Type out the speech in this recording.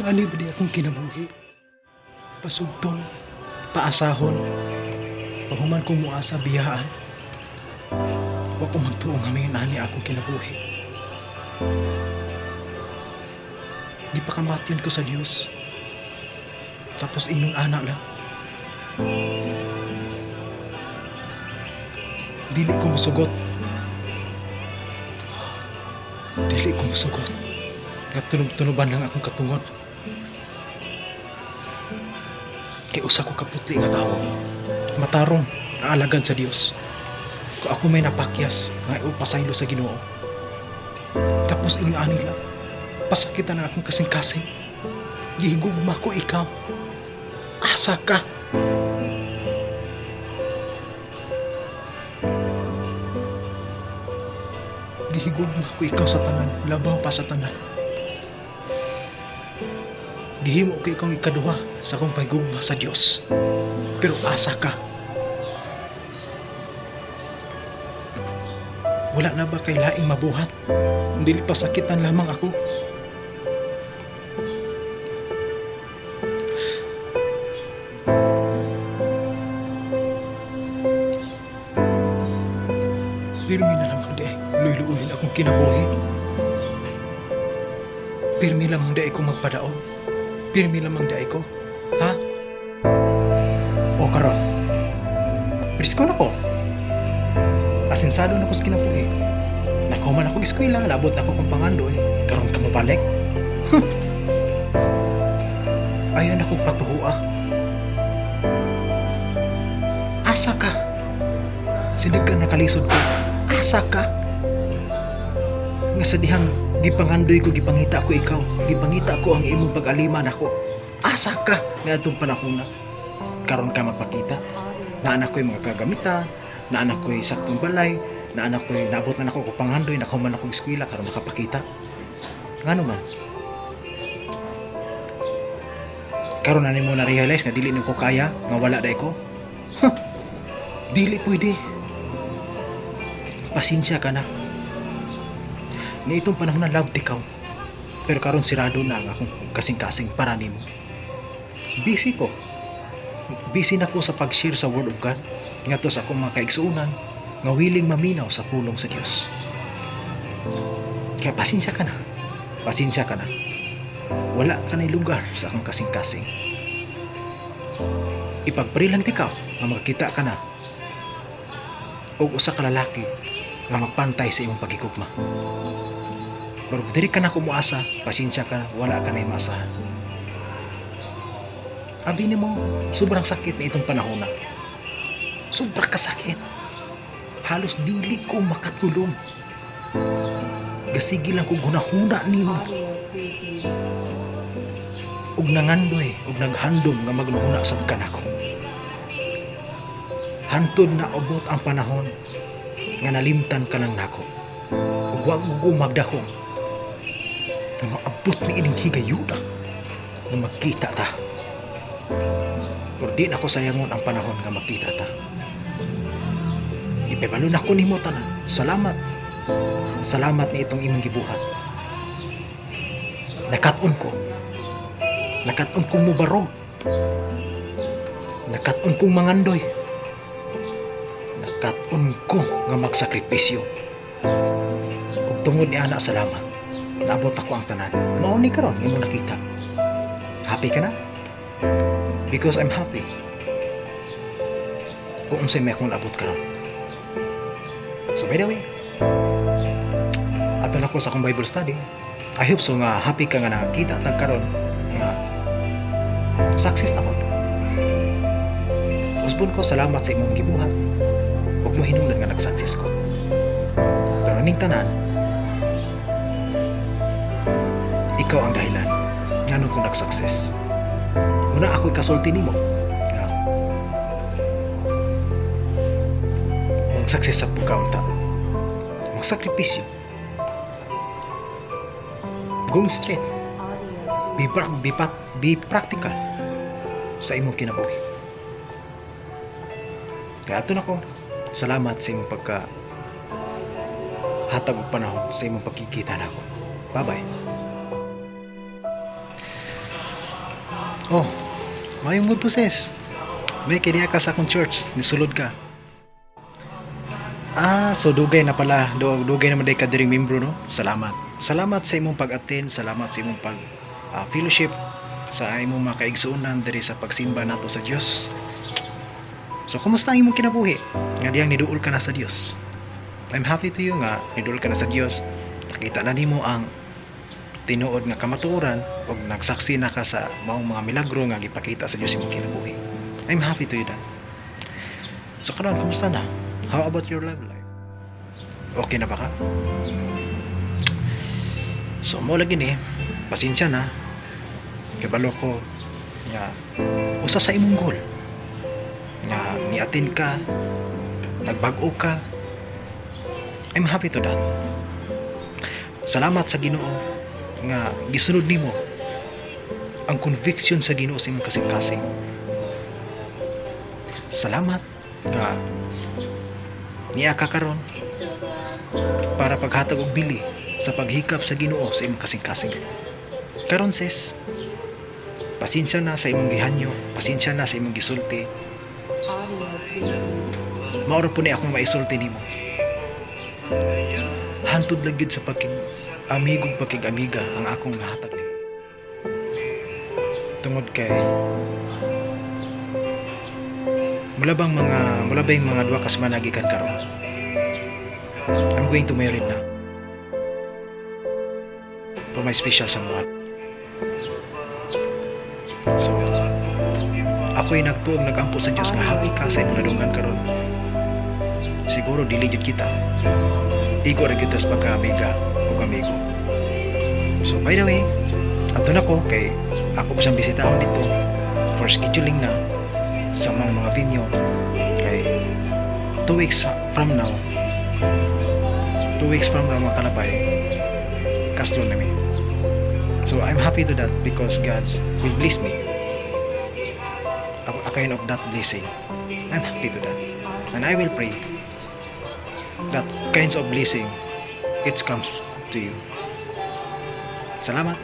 Ano ba di akong kinabuhi? Pasugton, paasahon, paghuman kong muasa biyaan. Wa ko magtuo nga may ani akong kinabuhi. Gipakamatyon ko sa Dios. Tapos ingon ana lang. Dili ko musugot. Dili ko musugot. Nga tunob-tunoban lang akong katungod. Kay usa ko kaputli nga tawo. Matarong na alagad sa Dios. Kung ako may napakyas, nga upasaylo sa Ginoo. Tapos ingon ani lang. Pasakitan na akong kasing-kasing. Gihigugma ko ikaw. Asa ka? Gihigugma ko ikaw sa tanan, labaw pa sa tanan. Gihimo ko ikaw ikaduha sa akong pahigugma sa Dios. Pero asa ka? Wala na ba kay laing mabuhat? Dili pa sakitan lamang ako. Pirmi na lamang di ay luyluuhin akong kinabuhi. Pirmi lamang di ay ko magpadaog. Pirmi lamang di ay ko. Ha? O karon. Presko na ko. Asensado na ko sa kinabuhi. Nakuman ako eskwela, labot na ako kong pangandoy. Karon ka mabalik. Huh. Ayaw na kong patuhua. Asa ka? Sinag ka nakalisod ko. Asa ka? Nga sa dihang gipangandoy ko, gipangita ko ikaw. Gipangita ko ang imong pag-aliman ako. Asa ka nga atong panahon na? Karon ka magpakita. Naanak ko'y mga kagamitan, naanak ko'y saktong balay, naanak ko'y naabot na nako ko pangandoy, nakahuman akong eskwela, karon nakapakita. Ngano man? Karon na nimo na-realize nga dili nimo ko kaya, nga wala day ko. Huh. Dili pwede. Pasensya ka na. Ni itong panahon na love ikaw. Pero karon sirado na ang akong kasing-kasing para nimo. Busy ko. Busy na ko sa pag-share sa Word of God ngadto sa akong mga kaigsuonan nga willing maminaw sa pulong sa Dios. Kaya pasensya ka na. Pasensya ka na. Wala ka na lugar sa akong kasing-kasing. Ipagpray lang ikaw nga makakita ka na og usa ka lalaki nga magpantay sa imong pagigugma. Pero kung diri ka na kumuasa, pasensya ka, wala ka na maasahan. Abi nimo, sobrang sakit na itong panahon na. Sobrang kasakit. Halos dili ko makatulog. Gasigi lang kong hunahuna nimo. Ug nangandoy, ug naghandom nga magnuhuna sab kanako. Hantod na abot ang panahon nga nalimtan ka lang nako. Ug wa ko magdahom nga maabot ni ining higayuna nga magkita ta. Pero di na ko sayangon ang panahon nga magkita ta. Ipabalo na ko nimo tanan. Salamat. Salamat ni itong imong gibuhat. Nakat-on ko. Nakat-on kong mubarog. Nakat-on kong mangandoy. Nakat-on ko nga magsakripisyo. Ug tungod ni ana, salamat. Naabot ako ang tanan. Mao ni karon imo nakita. Happy ka na? Because I'm happy. Kung unsay may akong naabot karon. So by the way, ato na ko sa akong Bible study. I hope so nga happy ka nga nakita tag karon nga success na ko. Usbon ko, salamat sa imong gibuhat. Huwag mo hinungdan nga nag-success ko. Pero ning tanan, ikaw ang dahilan nganong ko nag-success. Muna ako'y kasulti nimo nga mag-success sa pagkaunta, magsakripisyo, going straight, be practical sa imong kinabuhi. Kaya ato na ko, salamat sa imong pagka hatag og panahon sa imong pagkikita nako. Bye-bye. Oh, maayong buntag, sis. May kiniya ka sa akong church, nisulod ka. Ah, so dugay na pala. Dugay naman day ka diring membro, no? Salamat. Salamat sa imong pag-attend, salamat sa imong pag fellowship sa imong mga kaigsuonan diri sa pagsimba nato sa Dios. So kumusta ang imong kinabuhi? Nga diyang niduol ka na sa Dios. I'm happy to you nga niduol ka na sa Dios. Nakita na nimo ang tinuod nga kamatuoran ug nagsaksi na ka sa maong mga milagro nga gipakita sa Dios imong kinabuhi. I'm happy to you that. So karon, kumusta na? How about your love life? Okay na ba ka? So mo lagi ni, pasensya na. Kabalo ko nga usa sa imong goal nga ni-attend ka, nagbag-o ka. I'm happy to that. Salamat sa Ginoo nga gisunod nimo ang conviction sa Ginoo sa imong kasing-kasing. Salamat nga niya ka karon para paghatag og bili sa paghikap sa Ginoo sa imong kasing-kasing. Karon, sis, pasensya na sa imong gihanyo, pasensya na sa imong gisulti. Audio preview. Mao ra po ni akong maisulti nimo. Hantod lang gyud sa pagkig amigo, pagkig-amiga ang akong nahatag nimo. Tungod kay mula bang mga 2 ka semana gikan karon, I'm going to marry na for my special someone. So, ako'y nagtuog, nagampo sa Dios nga happy ka sa imong nadunggan karon. Siguro dili jud kita. Igo ra gyud tas pagka-amiga ug amigo. So by the way, adto na ko kay ako pa siyang bisitahon dito for scheduling na sa mga venue kay 2 weeks from now, 2 weeks from now, mga kalabay, kaslo na mi. So I'm happy to that because God will bless me a kind of that blessing. I'm happy to that and I will pray that kinds of blessing it comes to you. Salamat.